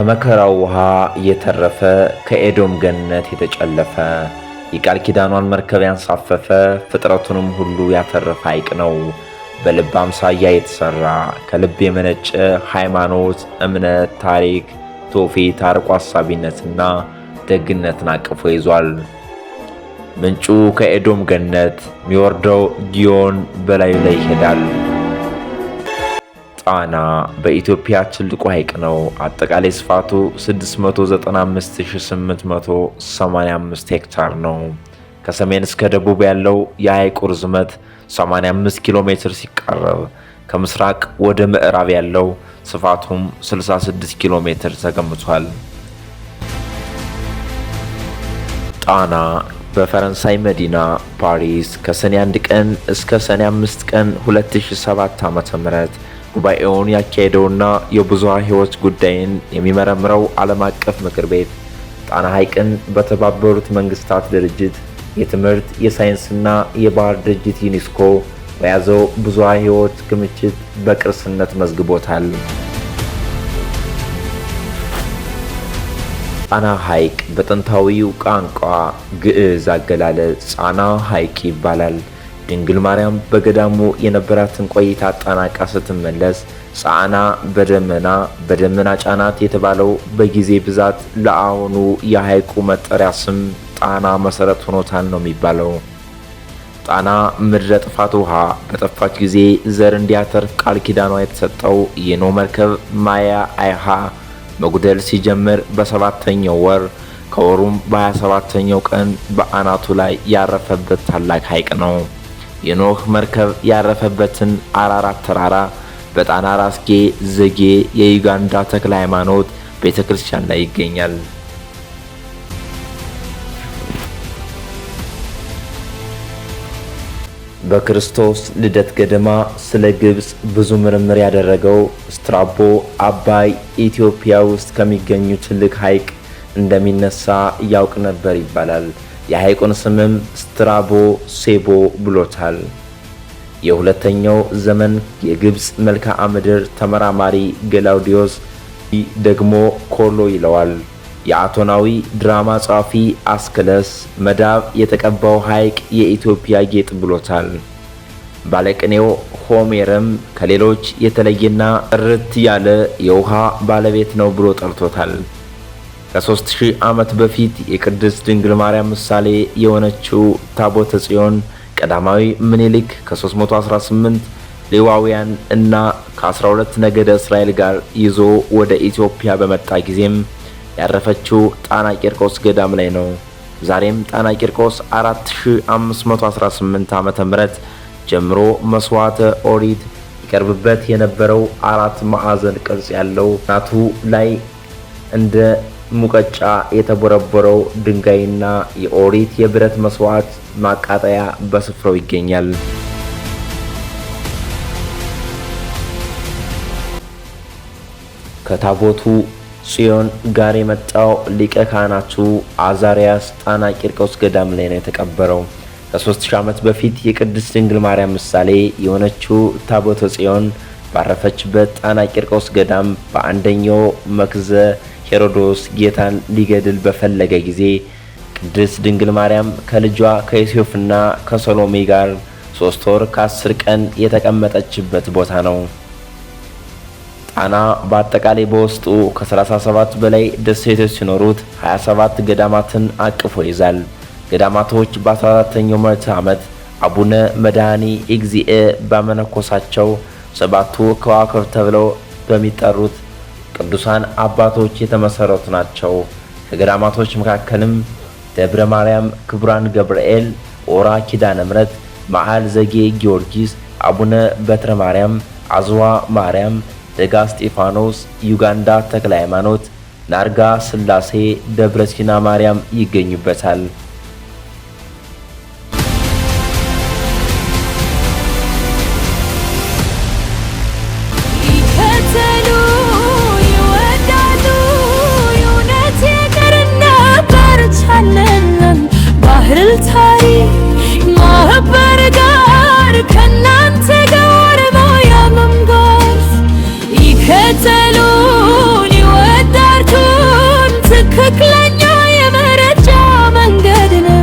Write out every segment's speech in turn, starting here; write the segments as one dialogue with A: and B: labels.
A: ከመከራው ውሃ የተረፈ፣ ከኤዶም ገነት የተጨለፈ፣ የቃል ኪዳኗን መርከብ ያንሳፈፈ፣ ፍጥረቱንም ሁሉ ያተረፈ ሐይቅ ነው። በልብ አምሳያ የተሰራ፣ ከልብ የመነጨ ሃይማኖት፣ እምነት፣ ታሪክ፣ ትውፊት፣ አርቆ አሳቢነትና ደግነትን አቅፎ ይዟል። ምንጩ ከኤዶም ገነት የሚወርደው ጊዮን በላዩ ላይ ይሄዳል። ጣና በኢትዮጵያ ትልቁ ሐይቅ ነው። አጠቃላይ ስፋቱ 695885 ሄክታር ነው። ከሰሜን እስከ ደቡብ ያለው የሐይቁ ርዝመት 85 ኪሎ ሜትር ሲቃረብ ከምስራቅ ወደ ምዕራብ ያለው ስፋቱም 66 ኪሎ ሜትር ተገምቷል። ጣና በፈረንሳይ መዲና ፓሪስ ከሰኔ 1 ቀን እስከ ሰኔ 5 ቀን 2007 ዓ.ም ጉባኤውን ያካሄደውና የብዝሃ ሕይወት ጉዳይን የሚመረምረው ዓለም አቀፍ ምክር ቤት ጣና ሐይቅን በተባበሩት መንግስታት ድርጅት የትምህርት፣ የሳይንስና የባህል ድርጅት ዩኔስኮ በያዘው ብዝሃ ሕይወት ክምችት በቅርስነት መዝግቦታል። ጣና ሐይቅ በጥንታዊው ቋንቋ ግዕዝ አገላለጽ ጻና ሐይቅ ይባላል። ድንግል ማርያም በገዳሙ የነበራትን ቆይታ አጠናቃ ስትመለስ ጻና በደመና በደመና ጫናት የተባለው በጊዜ ብዛት ለአሁኑ የሐይቁ መጠሪያ ስም ጣና መሰረት ሆኖታል ነው የሚባለው። ጣና ምድረ ጥፋት ውሃ በጠፋች ጊዜ ዘር እንዲያተርፍ ቃል ኪዳኗ የተሰጠው የኖህ መርከብ ማያ አይሃ መጉደል ሲጀምር በሰባተኛው ወር ከወሩም በ27ኛው ቀን በአናቱ ላይ ያረፈበት ታላቅ ሐይቅ ነው። የኖህ መርከብ ያረፈበትን አራራት ተራራ በጣና ራስጌ ዘጌ የዩጋንዳ ተክለ ሃይማኖት ቤተ ክርስቲያን ላይ ይገኛል። በክርስቶስ ልደት ገደማ ስለ ግብፅ ብዙ ምርምር ያደረገው ስትራቦ አባይ ኢትዮጵያ ውስጥ ከሚገኙ ትልቅ ሐይቅ እንደሚነሳ ያውቅ ነበር ይባላል። የሐይቁን ስምም ስትራቦ ሴቦ ብሎታል። የሁለተኛው ዘመን የግብፅ መልክዓ ምድር ተመራማሪ ገላውዲዮስ ደግሞ ኮሎ ይለዋል። የአቶናዊ ድራማ ጸሐፊ አስክለስ መዳብ የተቀባው ሐይቅ የኢትዮጵያ ጌጥ ብሎታል። ባለቅኔው ሆሜርም ከሌሎች የተለየና ጥርት ያለ የውሃ ባለቤት ነው ብሎ ጠርቶታል። ከ3000 ዓመት በፊት የቅድስት ድንግል ማርያም ምሳሌ የሆነችው ታቦተ ጽዮን ቀዳማዊ ምኒልክ ከ318 ሌዋውያን እና ከ12 ነገደ እስራኤል ጋር ይዞ ወደ ኢትዮጵያ በመጣ ጊዜም ያረፈችው ጣና ቂርቆስ ገዳም ላይ ነው። ዛሬም ጣና ቂርቆስ 4518 ዓመተ ምህረት ጀምሮ መስዋዕተ ኦሪት ይቀርብበት የነበረው አራት ማዕዘን ቅርጽ ያለው ናቱ ላይ እንደ ሙቀጫ የተቦረቦረው ድንጋይና የኦሪት የብረት መስዋዕት ማቃጠያ በስፍራው ይገኛል። ከታቦቱ ጽዮን ጋር የመጣው ሊቀ ካህናቱ አዛሪያስ ጣና ቂርቆስ ገዳም ላይ ነው የተቀበረው። ከ3000 ዓመት በፊት የቅድስት ድንግል ማርያም ምሳሌ የሆነችው ታቦተ ጽዮን ባረፈችበት ጣና ቂርቆስ ገዳም በአንደኛው መክዘ ሄሮዶስ ጌታን ሊገድል በፈለገ ጊዜ ቅድስት ድንግል ማርያም ከልጇ ከዮሴፍና ከሰሎሜ ጋር 3 ወር ከ10 ቀን የተቀመጠችበት ቦታ ነው። ጣና በአጠቃላይ በውስጡ ከ37 በላይ ደሴቶች ሲኖሩት 27 ገዳማትን አቅፎ ይዛል። ገዳማቶች በ14ኛው ምዕተ ዓመት አቡነ መድኃኒ እግዚእ ባመነኮሳቸው ሰባቱ ከዋክብት ተብለው በሚጠሩት ቅዱሳን አባቶች የተመሰረቱ ናቸው። ከገዳማቶች መካከልም ደብረ ማርያም፣ ክቡራን ገብርኤል፣ ኦራ ኪዳነ ምሕረት፣ መዓል ዘጌ ጊዮርጊስ፣ አቡነ በትረ ማርያም፣ አዝዋ ማርያም፣ ደጋ እስጢፋኖስ፣ ዩጋንዳ ተክለ ሃይማኖት፣ ናርጋ ስላሴ፣ ደብረ ሲና ማርያም ይገኙበታል።
B: ይከተሉ ይወዳሉ እውነት የቅርና በርቻለን ባህል ታሪክ ማህበር ጋር ከእናንተ ጋር ሞያምም ጋር ይከተሉን ይወዳርቱ። ትክክለኛ የመረጃ መንገድ ነው።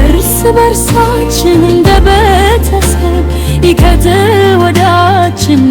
B: እርስ በርሳችን እንደ ቤተሰብ ይከተወዳችን።